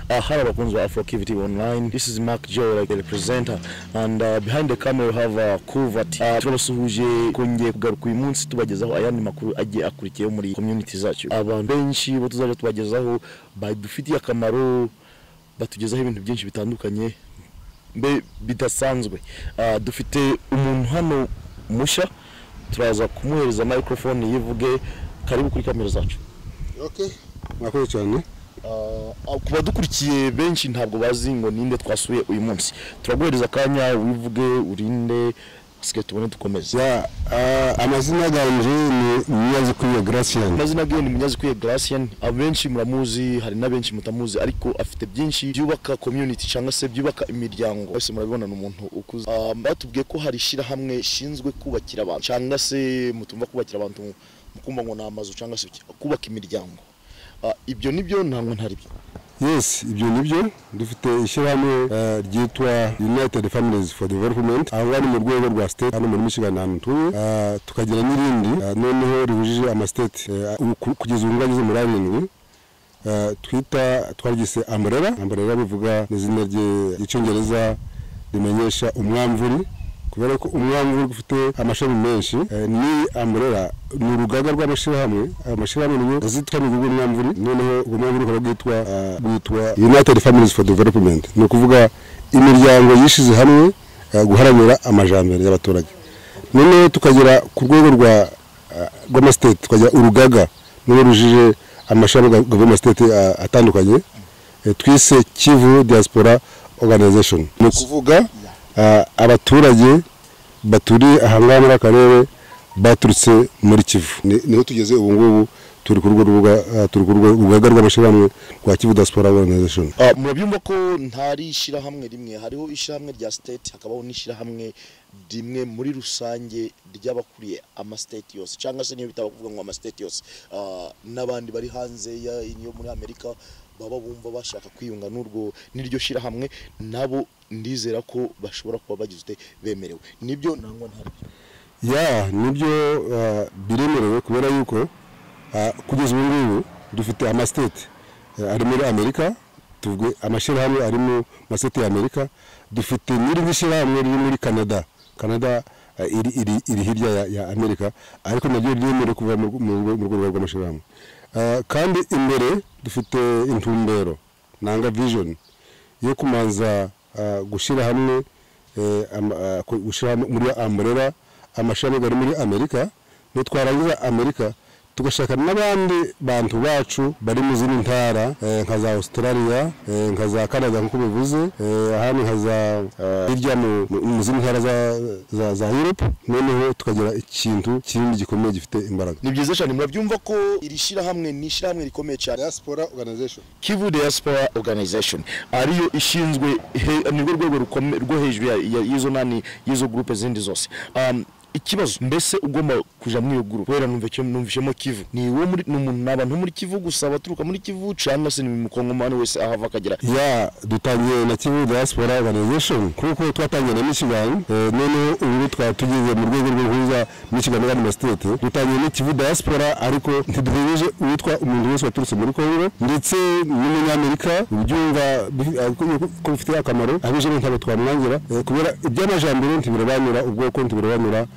Hello abakunzi ba Afro Kivu TV Online. This is Mark Joe, like the presenter, and behind the camera we have Kuvat. Turabasuhuje kongeye kugaruka uyu munsi tubagezaho ayandi makuru agiye akurikiyeho muri community zacu. Abantu benshi bo tuzaje tubagezaho badufitiye akamaro, batugezaho ibintu byinshi bitandukanye mbe bidasanzwe. Dufite umuntu hano musha, turaza kumuhereza microphone yivuge. Karibu kuri kamera zacu. Okay, mwakoze cyane. Ku badukurikiye benshi ntabwo bazi ngo ninde twasuye uyu munsi. Turaguhereza akanya wivuge urinde, hasigaye tubone dukomeze. Ya, amazina ganje ni Munyazikwiye Gracien. Amazina ge ni Munyazikwiye Gracien. Abenshi muramuzi, hari n'abenshi mutamuzi, ariko afite byinshi byubaka community cyangwa se byubaka imiryango. Wese murabibona ni umuntu ukuze. Batubwiye ko hari ishyirahamwe ishinzwe kubakira abantu, cyangwa se mutumva kubakira abantu mukumva ngo ni amazu cyangwa se kubaka imiryango. Ibyo nibyo ntabwo ntari byo? Yes, ibyo nibyo. Dufite ishyirahamwe ryitwa United Families for Development, aho bari mu rwego rwa state hano muri Michigan ahantu ntuye. Tukagira n'irindi noneho rihujije ama state kugeza ubu ngageze muri 7, twita twaryise Umbrella. Umbrella bivuga izina ry'icyongereza rimenyesha umwamvuri, kubera ko umwamvuri ufite amashami menshi. Ni Umbrella ni urugaga rw'amashirahamwe, amashirahamwe niyo azitwa mu gihugu umwamvuri. Noneho uwo mwamvuri ukaba bwitwa United Families for Development, ni ukuvuga imiryango yishize hamwe guharanira amajambere y'abaturage. Noneho tukagera ku rwego rw'amastate, tukagira urugaga noneho rujije amashami y'amastate atandukanye, twise Kivu Diaspora Organization. Ni ukuvuga abaturage baturiye ahangaha muri akarere baturutse muri Kivu. Niho tugeze ubu ngubu, turi ku rwo rubuga, turi ku rugaga rw'amashirahamwe rwa Kivu Diaspora Organization. Murabyumva ko ntari ishyirahamwe rimwe, hariho ishyirahamwe rya state, hakabaho n'ishyirahamwe rimwe muri rusange ry'abakuriye ama state yose, cyangwa se niyo bitaba kuvuga ngo ama state yose, n'abandi bari hanze yo muri Amerika baba bumva bashaka kwiyunga n'urwo n'iryo shyirahamwe, nabo ndizera ko bashobora kuba bagize bemerewe. Nibyo nangwa ntari byo? Ya, nibyo, biremerewe kubera yuko kugeza ubu ngubu dufite ama state ari muri Amerika, tuvuge amashirahamwe ari mu mastate ya Amerika. Dufite n'irindi shyirahamwe riri muri Canada. Canada iri hirya ya Amerika, ariko naryo ryemerewe kuva mu rwego rw'amashirahamwe. Kandi imbere dufite intumbero nanga vision yo kumanza gushyira hamwe, gushyira muri Umbrella amashami ari muri Amerika. Nitwarangiza Amerika tugashaka n'abandi bantu bacu bari mu zindi ntara, nka za Australia, nka za Canada nkuko bivuze, ahandi nka za hirya mu zindi ntara za Europe. Noneho tukagira ikintu kinini gikomeye gifite imbaraga. Ni byiza cyane. Murabyumva ko iri shyirahamwe ni ishyirahamwe rikomeye cyane, Diaspora Organization, Kivu Diaspora Organization, ariyo ishinzwe, nirwo rwego rwo hejuru y'izo nani, y'izo groupe zindi zose. Ikibazo mbese ugomba kuja muri iyo groupe, wera numvishemo Kivu, ni wo muri n'abantu muri Kivu gusa baturuka muri Kivu, cyangwa se ni mukongomani wese ahava akagera? Ya, dutangiye na Kivu Diaspora Organization kuko twatangiye na Michigan, none ubu twatugeze mu rwego rwo guhuza Michigan n'andi state. Dutangiye na Kivu Diaspora, ariko ntiduhuje uwitwa umuntu wese waturutse muri Kongo ndetse n'umunyamerika ubyumva ko bifite akamaro, abije ntabwo twamwangira, kubera iby'amajambere ntibirobanura ubwoko, ntibirobanura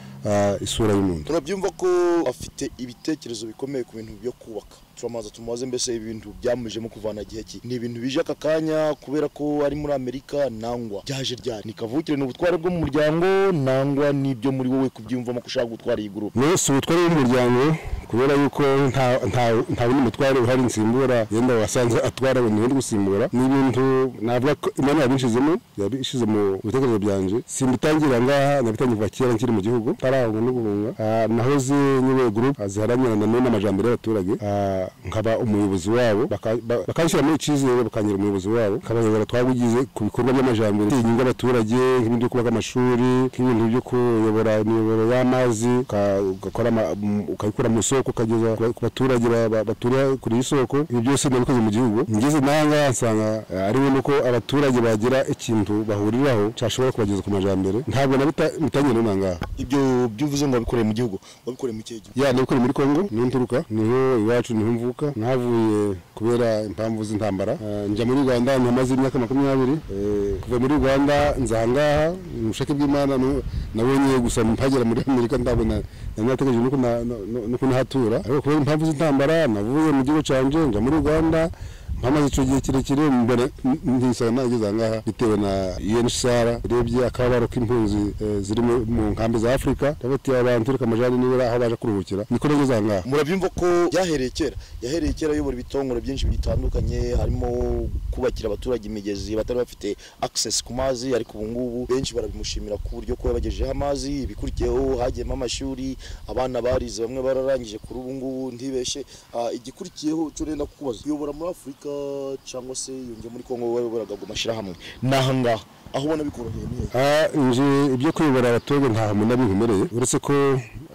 isura y'umuntu. Turabyumva ko afite ibitekerezo bikomeye ku bintu byo kubaka. Turamaza tumubaze mbese ibintu byamujemo kuvana gihe ki? Ni ibintu bije aka kanya kubera ko ari muri Amerika, nangwa byaje ryari? Ni kavukire, ni ubutware bwo mu muryango, nangwa nibyo muri wowe kubyumvamo ko ushaka gutwara iyi groupe? No, si ubutware bw'umuryango, kubera yuko nta wundi mutware uhari nsimbura, yenda wasanze atwara ngo niwe gusimbura. Ni ibintu navuga ko Imana yabinshizemo, yabishize mu bitekerezo byanje. Simbitangira ngaha, nabitangiye kuva kera nkiri mu gihugu, tarahunga no guhunga. Nahoze nyine group ziharanira na none amajambere y'abaturage, nkaba umuyobozi wabo, bakanshyiramo icyizere, bakangira umuyobozi wabo, nkabayobora. Twabugize ku bikorwa by'amajambere inyungu abaturage, nk'ibintu byo kubaka amashuri, nk'ibintu byo kuyobora imiyoboro y'amazi, ukayikura mu isoko ukageza ku baturage baturiye kuri iyi soko. Ibi byose nabikoze mu gihugu. Ngeze n'ahangaha nsanga ari ngombwa ko abaturage bagira ikintu bahuriraho cyashobora kubageza ku majambere. Ntabwo nabitangiye n'ahangaha. Ibyo byuvuze ngo wabikoreye mu gihugu, wabikoreye mu kihe gihugu? Ya, nabikoreye muri Kongo, niho nturuka, niho iwacu, niho mvuka. Nahavuye kubera impamvu z'intambara, njya muri Uganda mpamaze imyaka 20. Kuva muri Uganda nza aha ngaha mu bushake bw'Imana, nabonye gusa mpagera muri Amerika ndabona nategereje no kunahatura, ariko kubera impamvu z'intambara navuye mu gihugu canje njya muri Uganda mpamaze icyo gihe kirekire, mbere ntisanga nageze aha ngaha bitewe na UNHCR. Urebye akababaro k'impunzi ziri mu nkambi za Afurika, ndabatiye abantu reka amajani nibura aho baje kuruhukira, niko nageze aha ngaha. Murabyumva ko byahereye kera, yahereye kera ayobora ibitongore byinshi bitandukanye, harimo kubakira abaturage imigezi batari bafite access ku mazi, ariko ubu ngubu benshi barabimushimira ku buryo ko yabagejejeho amazi. Ibikurikiyeho hagiyemo amashuri, abana barize, bamwe bararangije kuri ubu ngubu ntibeshe. Igikurikiyeho cyo renda kukubaza, kuyobora muri Afurika cyangwa se yongeye muri Kongo wayoboraga ngo mashyirahamwe n'aha ngaha aho ubona bikoroheye ni hehe? Nje ibyo kuyobora abaturage ntaho mbona binkomereye, uretse ko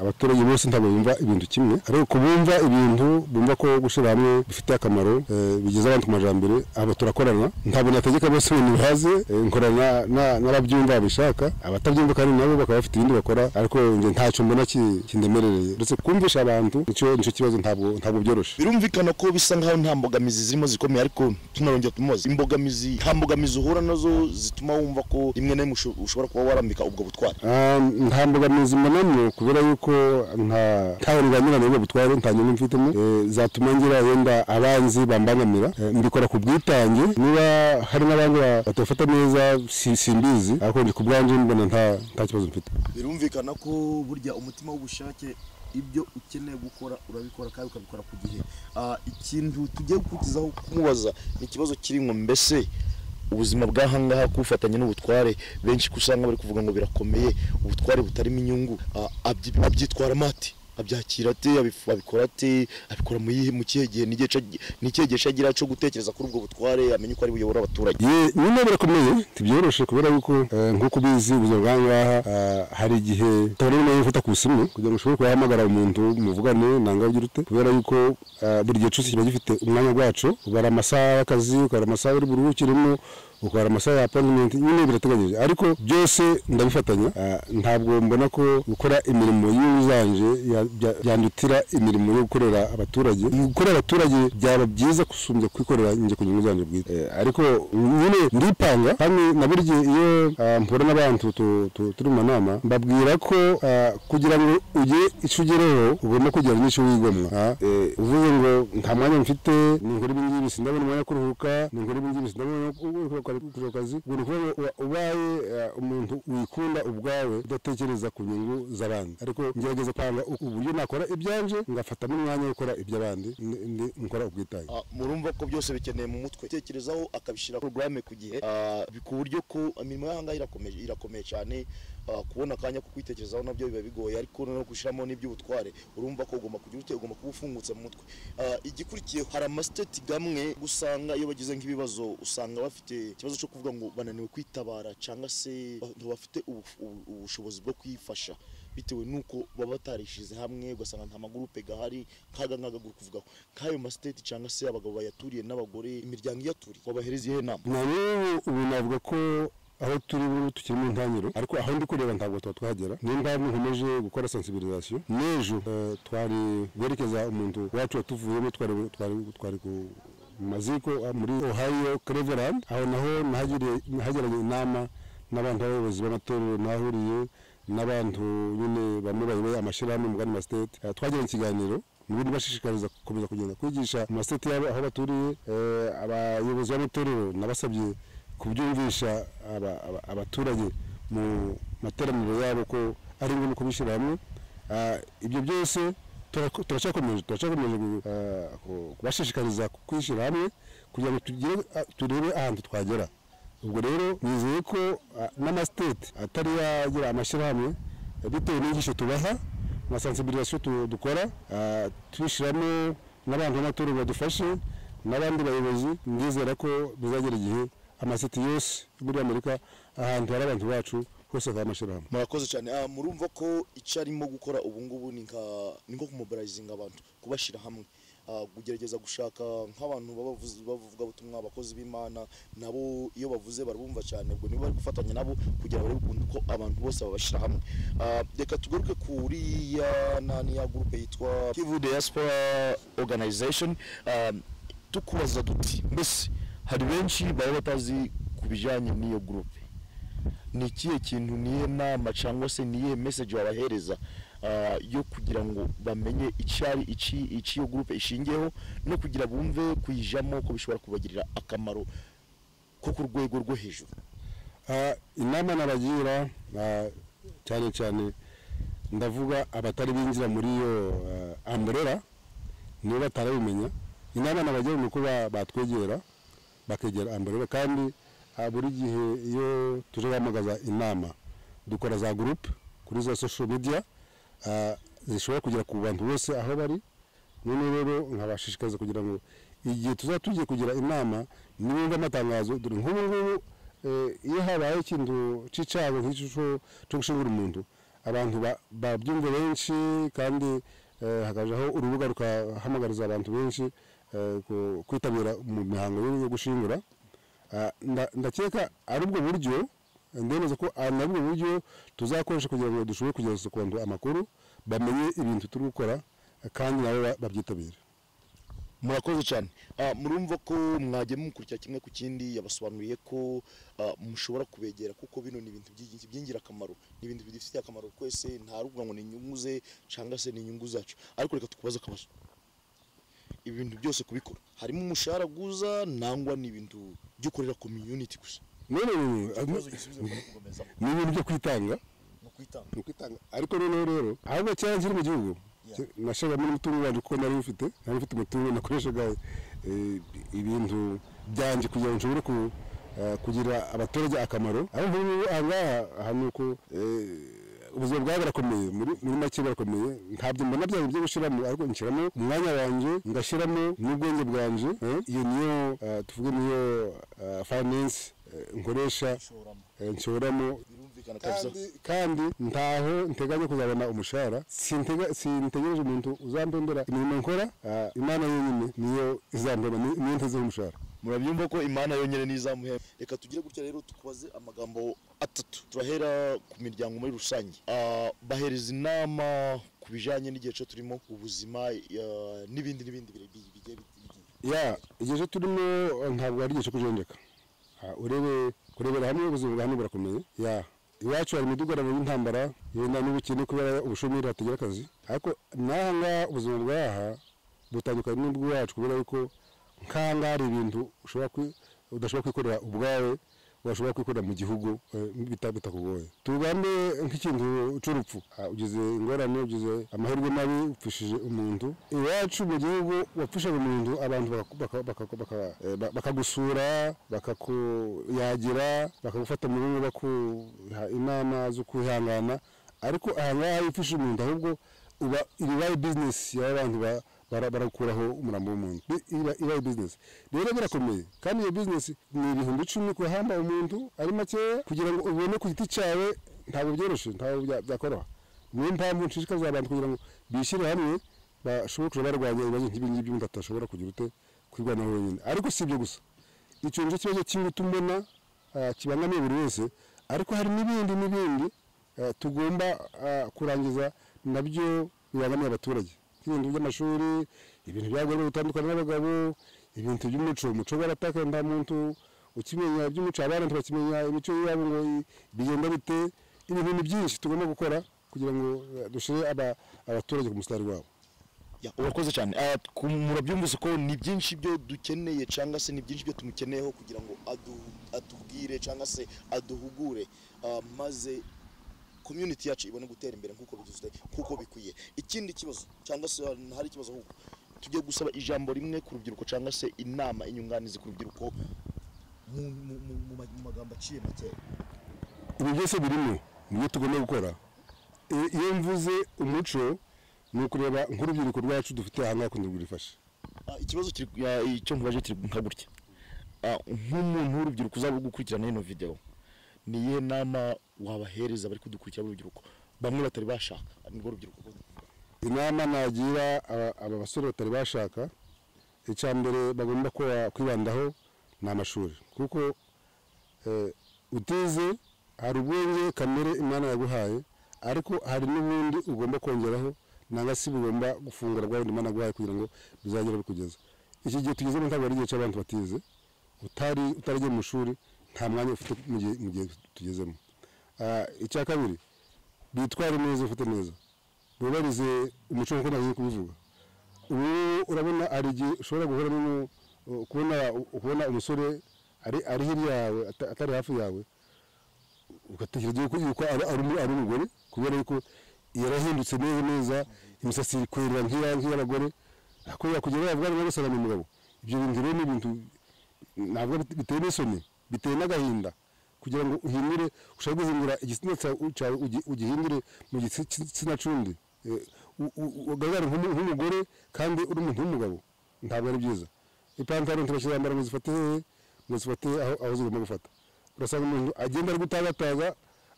abaturage bose ntabwo bumva ibintu kimwe, ariko kubumva ibintu bumva ko gushyira hamwe bifite akamaro, bigeza abantu ku majambere, abo turakorana. Ntabwo nategeka bose ibintu bihaze, nkorana n'ababyumva babishaka, abatabyumva kandi nabo bakaba bafite ibindi bakora, ariko nje ntacyo mbona kindemerereye, uretse kumvisha abantu nicyo kibazo, ntabwo byoroshe. Birumvikana ko bisa nkaho nta mbogamizi zirimo zikomeye, ariko tunarongera tumubaza imbogamizi, nta mbogamizi uhura nazo zituma wumva ko rimwe na rimwe ushobora kuba warambika ubwo butware? Nta mbogamizi mbonamo, kubera yuko ntawe ndwanira n'ubwo butware, nta nyungu mfitemo zatuma ngira yenda abanzi bambangamira. Mbikora ku bwitange, niba hari n'abandi batafata neza simbizi, ariko ndi ku bwanje mbona nta kibazo mfite. Birumvikana ko burya umutima w'ubushake ibyo ukeneye gukora urabikora kandi ukabikora ku gihe. Ikintu tugiye gukurikizaho kumubaza ni ikibazo kiri ngo mbese ubuzima bw'aha ngaha kubufatanya n'ubutware, benshi usanga bari kuvuga ngo birakomeye, ubutware butarimo inyungu, abyitwaramo ate, abyakira ate, abikora ate, abikora mu kihe gihe, n'ikihe gihe agira cyo gutekereza kuri ubwo butware, amenye uko ari buyobora abaturage? Nyine birakomeye, ntibyoroshe kubera yuko nk'uko ubizi ubuzima bw'aha ngaha, hari igihe utabona umwanya wo gufata ku isimu kugira ngo ushobore kubahamagara umuntu muvugane nanga ugira ute, kubera yuko buri gihe cyose kiba gifite umwanya wacu, ubara amasaha y'akazi, ukabara amasaha uri buruhukiremo, ukabara amasaha ya appointment, nyine birateganyije, ariko byose ndabifatanya. Ntabwo mbona ko gukora imirimo y'uzanje byandutira imirimo yo gukorera abaturage. Gukorera abaturage byaba byiza gusumbya kwikorera njye ku nyungu zanjye bwite, ariko nyine ndipanga kandi na buri gihe iyo mpura n'abantu turi mu nama mbabwira ko kugira ngo ugire icyo ugereho ugomba kugira n'icyo wigomwa. Uvuze ngo nta mwanya mfite, ninkora ibi ngibi sindabona umwanya wo kuruhuka, ninkora ibi ngibi sindabona umwanya wo kuruhuka kazi, ubaye umuntu wikunda ubwawe udatekereza ku nyungu z'abandi. Ariko ngerageza kwanga uburyo nakora ibyanje ngafata n'umwanya wo gukora iby'abandi, nkora ubwitange. Murumva ko byose bikeneye mu mutwe tekerezaho, akabishyira programme ku gihe, ku buryo ko imirimo y'aha ngaha irakomeye cyane, kubona akanya ko kwitekerezaho nabyo biba bigoye, ariko no gushyiramo n'iby'ubutware urumva ko ugomba kugira ute, ugomba kuba ufungutse mu mutwe. Igikurikiye hari amasiteti gamwe usanga iyo bagize nk'ibibazo usanga bafite ikibazo cyo kuvuga ngo bananiwe kwitabara cyangwa se bafite ubushobozi bwo kwifasha bitewe nuko baba batarishize hamwe, ugasanga nta magurupe gahari nkaga kuvugaho nk'ayo masiteti cyangwa se abagabo bayaturiye n'abagore, imiryango iyaturiye, wabahereza iyihe nama? Ubu navuga ko aho turi ubu tukiri mu ntangiriro, ariko aho ndi kureba ntabwo tuba twahagera, niyo mpamvu nkomeje gukora sensibilisation. N'ejo twari guherekeza umuntu wacu watuvuyemo, twari ku maziko muri Ohio Cleveland, aho naho nahageranye inama n'abantu b'abayobozi b'amatorero, nahuriye n'abantu nyine bamwe bayoboye amashyirahamwe mu Uganda state, twagiranye ikiganiro n'ubundi bashishikariza gukomeza kugenda kwigisha mu mastate yabo aho baturiye. Abayobozi b'amatorero nabasabye kubyumvisha abaturage mu materaniro yabo ko ari ngombwa kubishyira hamwe. Ibyo byose turacyakomeje kubashishikariza kwishyira hamwe kugira ngo turebe ahantu twagera. Ubwo rero nizeye ko n'amastate atari yagira amashyirahamwe, bitewe n'inyigisho tubaha na sensibilisation dukora, tubishyiramo n'abantu b'amatorero badufashe n'abandi bayobozi, ndizera ko bizagera igihe amaseti yose muri Amerika ahantu hari abantu bacu hose akaba amashyirahamwe. Murakoze cyane. Murumva ko icyo arimo gukora ubu ngubu ni nko kumobilizinga abantu, kubashyira hamwe. Kugerageza gushaka nk'abantu bavuga butumwa, abakozi b'Imana nabo iyo bavuze barabumva cyane, ubwo nibo bari gufatanya nabo kugira barebe ukuntu ko abantu bose babashyira hamwe. Reka tugaruke kuri ya nani ya groupe yitwa Kivu Diaspora Organization. Tukubaza duti mbese hari benshi baba batazi ku bijyanye n'iyo groupe, ni ikihe kintu, niye nama cyangwa se niye message wabahereza yo kugira ngo bamenye icyari iki iyo groupe ishingiyeho, no kugira bumve kuyijamo ko bishobora kubagirira akamaro ko ku rwego rwo hejuru? Inama nabagira cyane cyane ndavuga abatari binjira muri iyo umbrella, nibo batarabimenya. Inama nabagira ni uko batwegera, bakegera umbrella, kandi buri gihe iyo tuje guhamagaza inama dukora za groupe kuri za social media zishobora kugera ku bantu bose aho bari. None rero nkabashishikariza kugira ngo igihe tuzaba tugiye kugira inama nibumva amatangazo, dore nk'ubu ngubu iyo habaye ikintu cy'icyago nk'icyo cyo gushingura umuntu, abantu babyumva benshi, kandi hakajaho urubuga rukahamagariza abantu benshi kwitabira mu mihango yo gushingura. Ndakeka ari ubwo buryo, ndemeza ko ari nabwo buryo tuzakoresha kugira ngo dushobore kugeza ku bantu amakuru, bamenye ibintu turi gukora kandi nabo babyitabire. Murakoze cyane. Murumva ko mwagiye mukurikira kimwe ku kindi, yabasobanuriye ko mushobora kubegera kuko bino ni ibintu by'ingirakamaro, ni ibintu bidufitiye akamaro twese, nta ruvuga ngo ni inyungu ze cyangwa se ni inyungu zacu. Ariko reka tukubaze akabazo, ibintu byose kubikora harimo umushahara guza nangwa ni ibintu byo gukorera community gusa? None ni ibintu byo kwitanga, no kwitanga. Ariko noneho rero ahubwo cyane kiri mu gihugu nashaka muri umutungo wanjye, kuko nari mfite umutungo nakoreshaga ibintu byanjye kugira ngo nshobore kugira abaturage akamaro. Aho nk'ubu ahangaha ahantu ko ubuzima bwawe burakomeye, muri make burakomeye, ntabyo mbona byanjye byo gushyiramo, ariko nshyiramo umwanya wanjye, ngashyiramo n'ubwenge bwanjye. Iyo niyo tuvuge niyo finance nkoresha, nshoramo, kandi ntaho nteganya kuzabona umushahara. Sintegereje umuntu uzampembera imirimo nkora, Imana yonyine niyo izampemba, niyo ntezeho umushahara. Murabyumva ko Imana yonyine nizamuhemba. Reka tugire gutya rero tukubaze amagambo atatu. Turahera ku miryango muri rusange, bahereza inama ku bijanye n'igihe cyo turimo, ubuzima n'ibindi n'ibindi bigiye. Ya igihe cyo turimo ntabwo ari igihe cyo kujenjeka. Urebe kurebera hamwe ubuzima bwa hano burakomeye. Ya iwacu hari imidugararo y'intambara, yenda n'ubukene kubera ubushomeri hatagira akazi, ariko n'aha ubuzima bwaha butandukanye n'ubwacu kubera yuko nk'aha hari ibintu udashobora kwikorera ubwawe, washobora kwikorera mu gihugu bitakugoye. Tugambe nk'ikintu cy'urupfu, ugize ingorane, ugize amahirwe mabi, upfishije umuntu. Iwacu mu gihugu wapfishaga umuntu, abantu bakagusura, bakakuyagira, bakagufata mu rugo, bakuha inama zo kwihangana. Ariko aha ngaha iyo upfishije umuntu ahubwo uba ibaye business y'abantu barakuraho umurambo w'umuntu, ibaye business. Rero birakomeye, kandi iyo business ni 10,000 kuhamba umuntu ari makeya, kugira ngo ubone ku giti cyawe ntabwo byoroshye, ntabwo byakoroha. Niyo mpamvu nshishikariza abantu kugira ngo bishyire hamwe bashobore kuja barwanya ibibazo nk'ibi ngibi umuntu atashobora kugira ute kwirwanaho wenyine. Ariko si ibyo gusa, icyo nicyo kibazo cy'ingutu mbona kibangamiye buri wese, ariko hari n'ibindi n'ibindi tugomba kurangiza nabyo bibangamiye abaturage. Ibintu by'amashuri, ibintu by'abagore gutandukana n'abagabo, ibintu by'umuco, umuco barataka, nta muntu ukimenya iby'umuco, abana ntibakimenya imico yabo ngo bigenda bite. Ibintu ni byinshi tugomba gukora kugira ngo dushire abaturage ku musitari wabo. Ya urakoze cyane. Murabyumvise ko ni byinshi byo dukeneye cyangwa se ni byinshi byo tumukeneyeho kugira ngo atubwire cyangwa se aduhugure, maze community yacu ibone gutera imbere nkuko biduze kuko bikwiye. Ikindi kibazo cyangwa se hari ikibazo ahubwo tujye gusaba ijambo rimwe ku rubyiruko cyangwa se inama inyunganizi ku rubyiruko mu magambo aciye make. Ibi byose birimo niyo tugomba gukora. Iyo mvuze umuco ni ukureba nk'urubyiruko rwacu dufite aha ngaha kundi rwifashe. Ikibazo kiri icyo nkubaje kiri nka gutya, nk'umuntu w'urubyiruko uzaba gukurikirana ino video, niye nama wabahereza bari kudukurikira urubyiruko bamwe batari bashaka nirwo rubyiruko? Inama nagira aba basore batari bashaka, icya mbere bagomba kwibandaho ni amashuri, kuko utize hari ubwenge kamere Imana yaguhaye, ariko hari n'ubundi ugomba kongeraho nanga si bugomba gufungura bwa bundi Imana yaguhaye kugira ngo bizagere bikugeza. Iki gihe tugezemo ntabwo ari igihe cy'abantu batize, utaragiye mu ishuri nta mwanya ufite mu gihe tugezemo. Icya kabiri, bitware neza, ufate neza, bubarize umuco nk'uko nagiye kubivuga. Ubu urabona hari igihe ushobora guhura kubona umusore ari hirya yawe atari hafi yawe, ugatekereza yuko ari umugore, kubera yuko yarahindutse neza neza, imisatsi iri kwerera nk'iy'abagore, ariko yakugera yavuga ngo gusa ni umugabo. Ibyo bintu rero ni ibintu ntabwo biteye n'isoni, biteye n'agahinda, kugira ngo uhindure, ushobora guhindura igitsina cyawe ugihindure mu gitsina cy'undi, ugaragare nk'umugore kandi uri umuntu w'umugabo, ntabwo ari byiza. Ipantaro ntibashyirambara ngo zifate hehe, ngo zifate aho zigomba gufata. Urasanga umuntu agenda ari gutagataga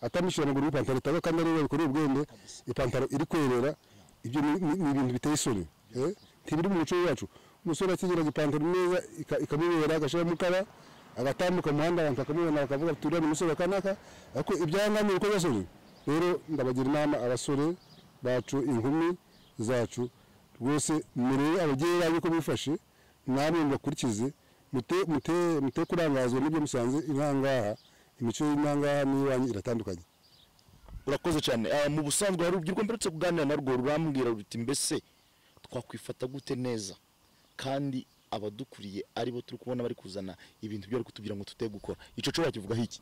atamishyura amaguru y'ipantaro itaga, kandi ariwe bikoreye ubwenge, ipantaro iri kwerera. Ibyo ni ibintu biteye isoni, ntibiri mu muco wacu. Umusore akigeraga ipantaro neza ikamubera, agashyiramo ukaba agatambuka mu muhanda, abantu bakamubona bakavuga bati uriya ni umusore kanaka, ariko ibyanga ni urukozasoni. Rero ndabagira inama abasore bacu, inkumi zacu, rwose murebe ababyeyi banyu ko bifashe, namwe mubakurikize, mute kurangazwa n'ibyo musanze inkangaha. Imico y'inkangaha n'iwanyu iratandukanye. Urakoze cyane. Mu busanzwe hari urubyiruko mperutse kuganira narwo rurambwira ruti mbese twakwifata gute neza kandi abadukuriye aribo turi kubona bari kuzana ibintu byo kutubwira ngo tute gukora. Ico cyo wakivugaho iki?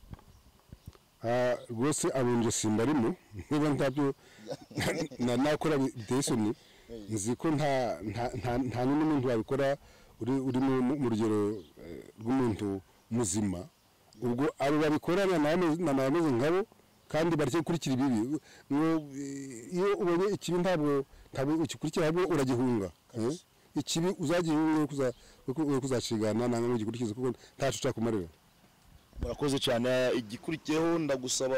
Rwose abonje simbarimo, niba ntabyo nakora biteye isoni, nzi ko nta n'umuntu wabikora uri mu rugero rw'umuntu muzima. Ubwo abo babikora n'abameze nkabo kandi bareke gukurikira ibibi. Iyo ubonye ikibi ntabwo ugikurikira, ahubwo uragihunga. Ikibi uzagihunga kuzacigana nanga ngo ugikurikize, kuko ntaco cyakumarira. Murakoze cyane. Igikurikiyeho ndagusaba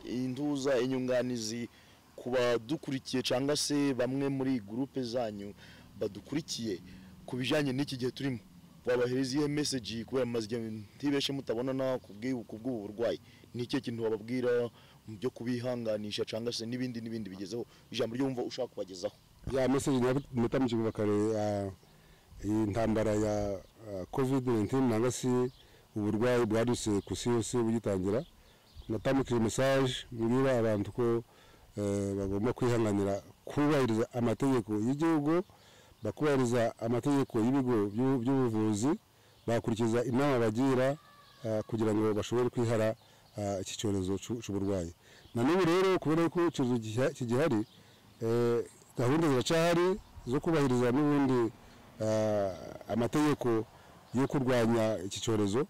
intuza inyunganizi ku badukurikiye cyangwa se bamwe muri groupe zanyu badukurikiye ku bijanye n'iki gihe turimo, wabahereza iyihe message kubera mumaze igihe ntibeshe mutabonana kubw'ubu burwayi? Ni ikihe kintu wababwira mu byo kubihanganisha cyangwa se n'ibindi n'ibindi bigezeho, ijambo ryo wumva ushaka kubagezaho? Ya message natamije kuva kare, intambara ya COVID-19 nanga se uburwayi bwadutse ku isi yose bugitangira, natamukije message mbwira abantu ko bagomba kwihanganira kubahiriza amategeko y'igihugu, bakubahiriza amategeko y'ibigo by'ubuvuzi, bakurikiza inama bagira kugira ngo bashobore kwihara iki cyorezo cy'uburwayi. Na n'ubu rero kubera ko icyorezo kigihari, gahunda ziracyahari zo kubahiriza n'ubundi amategeko yo kurwanya iki cyorezo.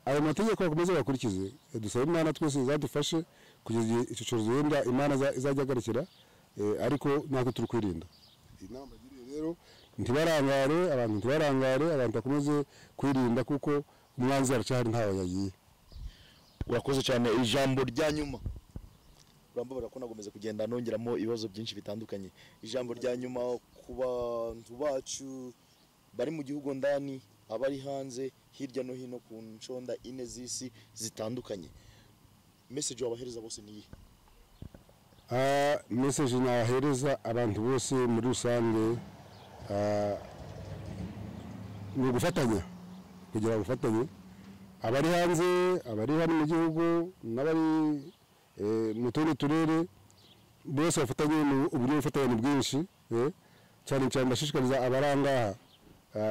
Ayo mategeko bakomeze bakurikize, dusaba Imana twese izadufashe kugeza igihe icyo cyorezo wenda Imana izajya agarukira, ariko natwe turi kwirinda. Inama bagiriye rero, ntibarangare abantu, ntibarangare abantu, bakomeze kwirinda kuko umwanzi aracyahari ntawe yagiye. Urakoze cyane. Ijambo rya nyuma, urambabara ko nagomeze kugenda nongeramo ibibazo byinshi bitandukanye. Ijambo rya nyuma ku bantu bacu bari mu gihugu ndani, abari hanze hirya no hino ku nshonda ine z'isi zitandukanye, message wabahereza bose ni iyihe? Message nabahereza abantu bose muri rusange ni ugufatanya, kugira ubufatanye, abari hanze, abari hano mu gihugu n'abari mu tundi turere, bose bafatanye uburyo bufatanye ni bwinshi. Cyane cyane ndashishikariza abarangaha,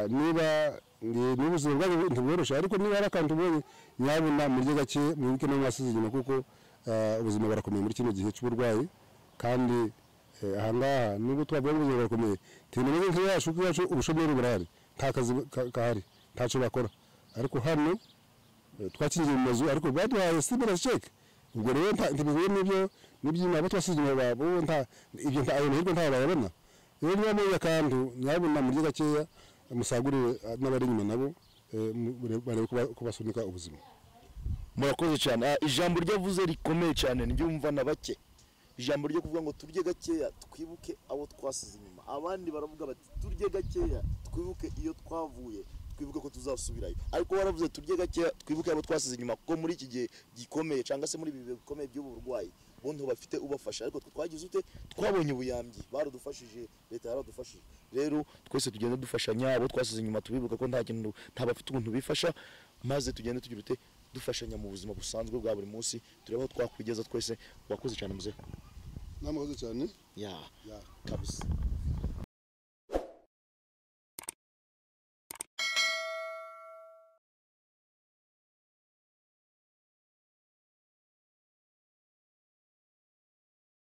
niba n'ubuzima bwanyu ntibworoshe, ariko niba hari akantu ubonye nyabuna murye gake, mwibuke no mwasize inyuma, kuko ubuzima burakomeye muri kino gihe cy'uburwayi. Kandi ahangaha nubwo twavuga ngo ubuzima burakomeye, ntibimeze nk'iyacu, kuko iwacu ubushomeri burahari, nta kazi kahari, ntacyo bakora. Ariko hano twakingiye mu mazu, ariko baduhaye stimulus check. Ubwo rero ntibihuye n'ibyo n'iby'imana twasize inyuma babo, nta ibyo nta ayo mahirwe ntayo bayabona. Rero niba mubonye akantu nyabuna murye gakeya, musagurire n'abari inyuma nabo barebe ko basunika ubuzima. Murakoze cyane. Ijambo ryavuze rikomeye cyane ndyumva na bake, Ijambo ryo kuvuga ngo turye gakeya twibuke abo twasize inyuma. Abandi baravuga bati turye gakeya twibuke iyo twavuye, twibuke ko tuzasubirayo. Ariko waravuze turye gakeya twibuke abo twasize inyuma, kuko muri iki gihe gikomeye cyangwa se muri ibi bihe bikomeye by'ubu burwayi bo bafite ubafasha. Ariko twe twagize ute? Twabonye ubuyambi, baradufashije, leta yaradufashije. Rero twese tugenda dufashanya, abo twasize inyuma tubibuka ko nta kintu, nta bafite ukuntu bifasha, maze tugende tugira ute? Dufashanya mu buzima busanzwe bwa buri munsi, turebe aho twakwigeza twese. Wakoze cyane, muzehe. N'amakoze cyane. Ya. Ya. Kabisa.